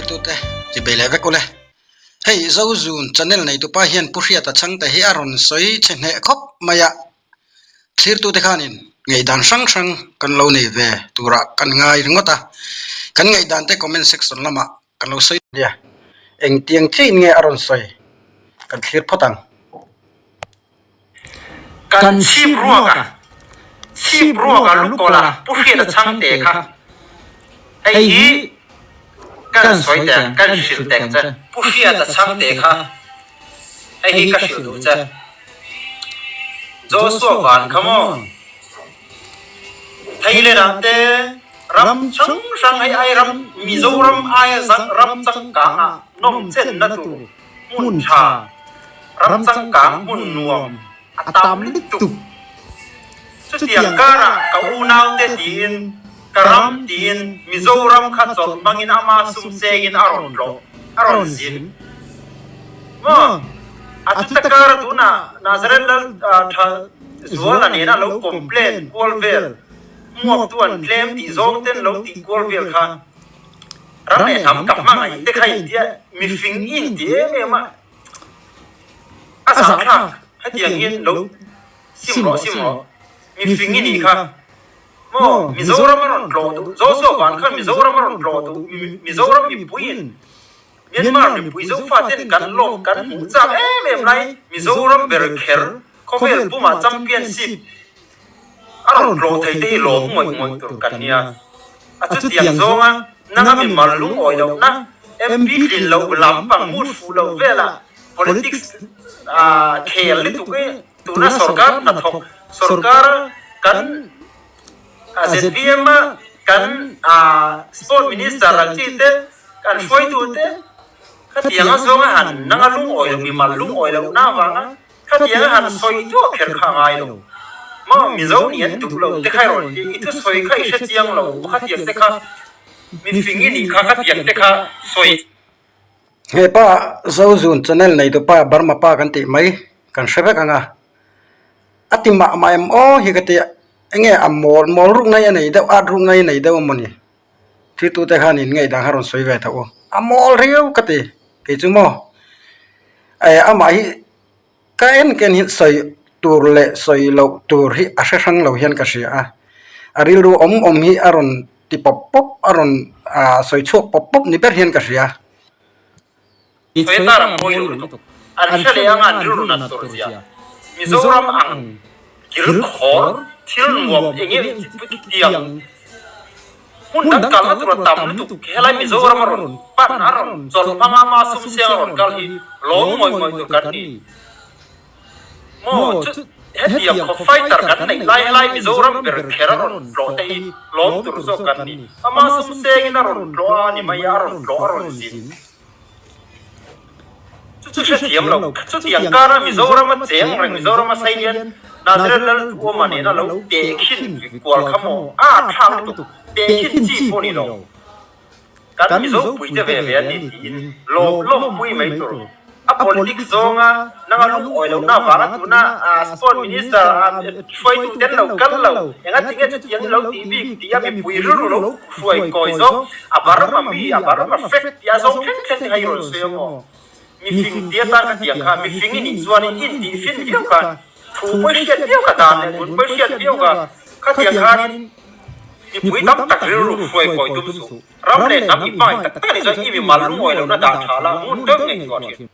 Thirtute chi bei leh vek ule. Hei Zozun channel neitupa hian Pu Hriata chhangte hi a rawn sawi chhe hneh khawp mai a. Thirtute khanin ngaihdan hrang hrang kan lo nei ve turah kan ngai ringawt a. Kan ngaihdan te comment section lamah kan lo sawi nia. Engtiang chiin nge a rawn sawi kan thlir phawt ang. Kan chhip ruaka chhip ruaka lukawla Pu Hriata chhangte kha hei hi kan sawi teng kan hrilh teng che Pu Hriata chhangte kha hei hi ka hrilh duh che Joshua van kha maw thei le ram te ram hrang hrang hei ai ram Mizoram aia ram changkang ah nawm chenna tur hmun tha, ram changkang hmun nuam a tam lutuk. Chutiang karah ka unaute tiin, ka ram tiin Mizoram kha chawlh hmangin ama sum chengin a rawn tlawh, a rawn zin. Maw? A chuta kara tunah Nazareth Lal tha Zuala nena lo complain kual vel, hmuaktu an tlem tih zawng ten lo tih kual vel kha Ram leh hnam ka hmangaih te kha intia mifing i inti em em a, a zahthlak hetiang hian lo sim rawh sim rawh, mifing i nih kha maw Mizoram a rawn tlawh duh, Joshua van khan Mizoram a rawn tlawh duh, Mizoram mipuiin Myanmar mipui Zofa ten kan lawm kan hmuh chak em em lai Mizoram ber kher khawvel pumah championship A rawn tlawh thei te hi lawm ngawih ngawih tur kan nia. A chutiang zawnga nanga mi mal lungawi lohna, MP tlin loh lam pang mut fuh loh velah politics khel lutuk i tuna sorkar hnathawk sorkar kan zpm a kan sport minister ang chi te kan hruaitu te khatianga zawnga han nanga lungawi loh mi mal lungawi lohna avanga Khatiang a han sawi duah kher kha a ngai lo. Maw Mizo nih an duh lo te kha i rawn ti, i thusawi kha i hre chiang lo, khatiang te kha mifing i nih kha khatiang te kha sawi. He pa Zozun channel neitupa Burma pa kan tih mai kan hre vek ang a, a ti mah mah em aw hi ka ti a, enge a mawl mawl ruk ngai a nei deuh at ruk ngai a nei deuh emawni thiltute khan in ngaihdan kha rawn sawi ve tho u, a mawl riau ka ti kei chu maw. Eh amah hi ka en ken hi sawi tur leh sawi loh tur hi a hre hrang lo hian ka hria a, a rilru awm awm hi a rawn ti pawp pawp a rawn ah sawi chhuak pawp pawp ni ber hian ka hria. Sawi tar ang mawi lo lutuk. An hre leh anga an rilru nat tur zia. Mizoram ang kil khawr thil nuam eng nge tiang Hmun dang kalna tur a tam lutuk. Helai Mizoram a rawn pan, a rawn chawlh hmang a, ma sum siang a rawn kal hi lawm ngawih ngawih tur kan ni. Maw chu hetiang khaw fighter kan neih lai helai Mizoram ber kher a rawn tlawh te hi lawm tur zawk kan ni. Ama sum sengin a rawn tlawh a ni mai a, a rawn tlawh a rawn zin. Chu chu hrethiam lo. Chutiang kara Mizoram a cheng reng, Mizoram a sei hian Nazareth Lalduhawma nena lo tehkhin kual kha maw a thlak lutuk, tehkhin chi pawh ni lo. Kan Mizo puite ve ve a ni tiin lawm lawmpui mai tur. A politics zawnga nanga lungawi lohna avanga tuna Sport Minister hruaitu ten lo kal lo, engatinge chutiang lo tih bik tih a mipui rilru lo Hruai kawi zawk, a barma mi, a barma fek tih a zawng thleng thleng te kha i rawn sawi a maw? Mifing tia tan ka tiang kha, mifing i nih chuan in intih fin viau kha, thu pawi hriat viau kha, dan leh dun pawi hriat viau kha, khatiang khanin mipui tam tak rilru hruai kawi tum suh. Ram leh hnam i hmangaih tak tak a nih chuan i mimal lungawi lohna dah tha la, ngun deuh ngaihtuah thin.